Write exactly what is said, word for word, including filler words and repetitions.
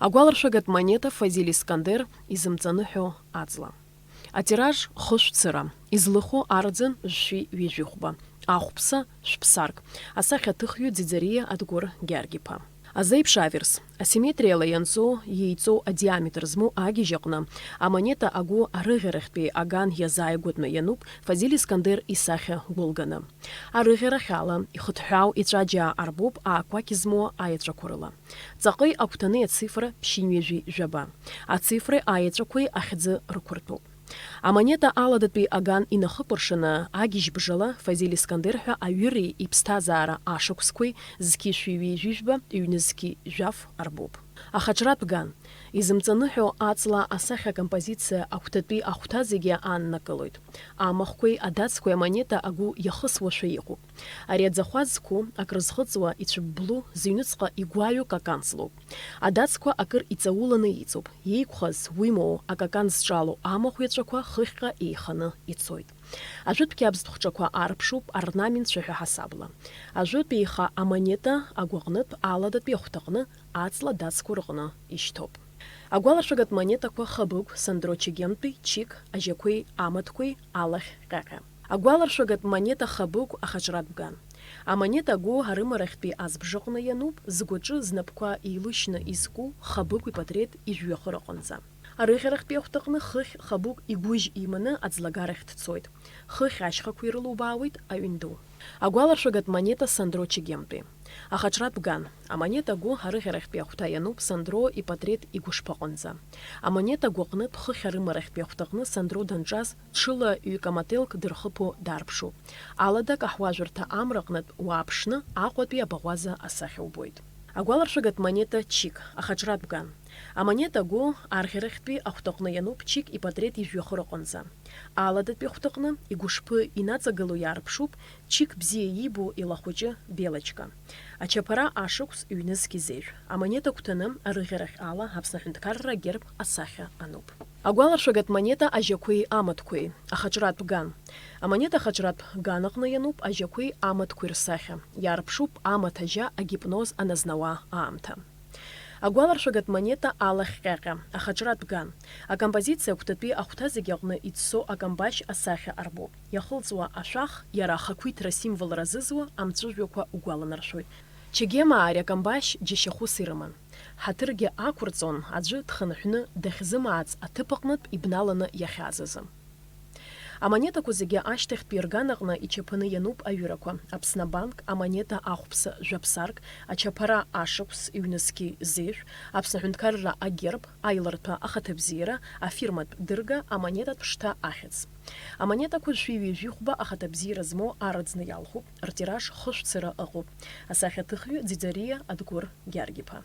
Агәаларшәагатә монета Фазиль Искандер изымҵаныҳәо аҵла. Атираж хышә цыра, излыху арӡын жәшәи ҩажәихәба, ахәԥса шәԥсарк, асахьаҭыхҩы Ӡиӡариа Адгәыр Гьаргь-иԥа. Азеиԥш аверс, асимметриала ианҵоу, иеиҵоу адиаметр змоу агьежь аҟны амонета агәы арыӷьарахьтәи аган иазааигәатәны иануп Фазиль Искандер исахьа гәылганы. Арыӷьарахь ала ихыҭҳәаау еҵәаџьаа арбоуп аақәақь змоу аеҵәақәа рыла. Ҵаҟеи агәҭани ацифра ԥшьынҩажәи жәаба. Ацифреи аеҵәақәеи ахьӡы рықәыртәоуп. Амонета аладатәи аган инахыкәыршаны, агьежь бжала Фазиль Искандер ҳәа аҩыреи иԥсҭазаара ашықәсқәеи зқьи шәи ҩажәи жәба, ҩнызқьи жәаф арбоуп. Ахаҿратә ган. Изымҵаныҳәо аҵла асахьа акомпозициа агәҭатәи ахәҭа зегьы ааннакылоит. Амахәқәеи адацқәеи амонета агәы иахысуашәа иҟоуп. Ари аӡахәа зқәу, акрызхыҵуа, ицәыбблу, зыҩныҵҟа игәаҩоу каканс лоуп. Адацқәа акыр иҵауланы иҵоуп. Иеиқәхаз, уимоу, акакан зҿало амахә еҵәақәа хыхьҟа еиханы ицоит. Ажәытә қьабзтә хҿақәа арԥшуп орнаментцәа ҳәа ҳасабла. Ажәытә еиха амонета агәаҟнытә аладатәи ахәҭаҟны аҵла адацқәа рҟны ишьҭоуп. Агәалашәагатә монетақәа хабыгә Сандро Чегемтәи, чик, ажьақәеи амаҭқәеи алахь ҟьаҟьа. Агәаларшәагатә монета хабыгә ахаҿратә ган. Амонета агәы арымарахьтәи азбжаҟны иануп, згәаҿы знапқәа еилышьны изку хабыгә ипатреҭ ижәҩахыр аҟынӡа. Арыӷьарахьтәи ахәҭаҟны хыхь хабыгә игәыжь иманы аӡлагарахь дцоит. Хыхь ашьхақәа ирылубаауеит аҩн ду. Агәаларшәагатә монета Сандро Чегемтәи. Ахаҿратә ган. Амонета агәы арыӷьарахьтәи ахәҭа иануп Сандро ипатреҭ игәышԥаҟынӡа. Амонета агәаҟнытә хыхь арымарахьтәи ахәҭаҟны Сандро данҿаз ҽыла ҩ-камателк дырхыԥо дарԥшуп. Алада акаҳуажәырҭа амра аҟнытә уааԥшны Аҟәатәи абаӷәаза асахьа убоит. Агәаларшәагатә монета чик, ахаҿратә ган. Амонета агәы арӷьарахьтәи ахәҭаҟны иануп чик ипатреҭ ижәҩахыр аҟынӡа. Аладатәи ахәҭаҟны игәышԥы инаҵагыло иаарԥшуп чик бзиа иибо илахәыҷы Белочка. Ачаԥара ашықәс ҩнызқь изеижә. Амонета агәҭаны арыӷьарахь ала Аԥсны аҳәынҭқарра агерб асахьа ануп. Агәаларшәагатә монета ажьақәеи амаҭқәеи, ахаҿратә ган. Амонета ахаҿратә ган аҟны иануп ажьақәеи амаҭқәеи рсахьа. Иаарԥшуп амаҭ ажьа агипноз аназнауа аамҭа. Агәаларшәагатә монета алахь ҟьаҟьа, ахаҿратә ган. Акомпозициа агәҭатәи ахәҭа зегьы аҟны иӡсо акамбашь асахьа арбоуп. Иахылҵуа ашәах, иара ахақәиҭра асимволра зызуа амҵәыжәҩақәа угәаланаршәоит. Чегема ари акамбашь џьашьахәыс ирыман. Ҳаҭыргьы ақәырҵон аӡәы дхынҳәны дахьзымаац аҭыԥ аҟнытә ибналаны иахьааз азы. Амонетақәа зегьы ашьҭахьтәи рган аҟны ичаԥаны иануп аҩырақәа, Аԥсны абанк, амонета ахәԥса жәаԥсарк, ачаԥара ашықәс ҩнызқьи зеижә, Аԥсны аҳәынҭқарра агерб, аилырҭәа ахаҭабзиара, афирматә дырга, амонетатә шҭа ахьӡ. Амонетақәа жәшәи ҩажәи хәба ахаҭабзиара змоу арӡны иалхуп, ртираж хышә цыра ыҟоуп. Асахьаҭыхҩы Ӡиӡариа Адгәыр Гьаргь-иԥа.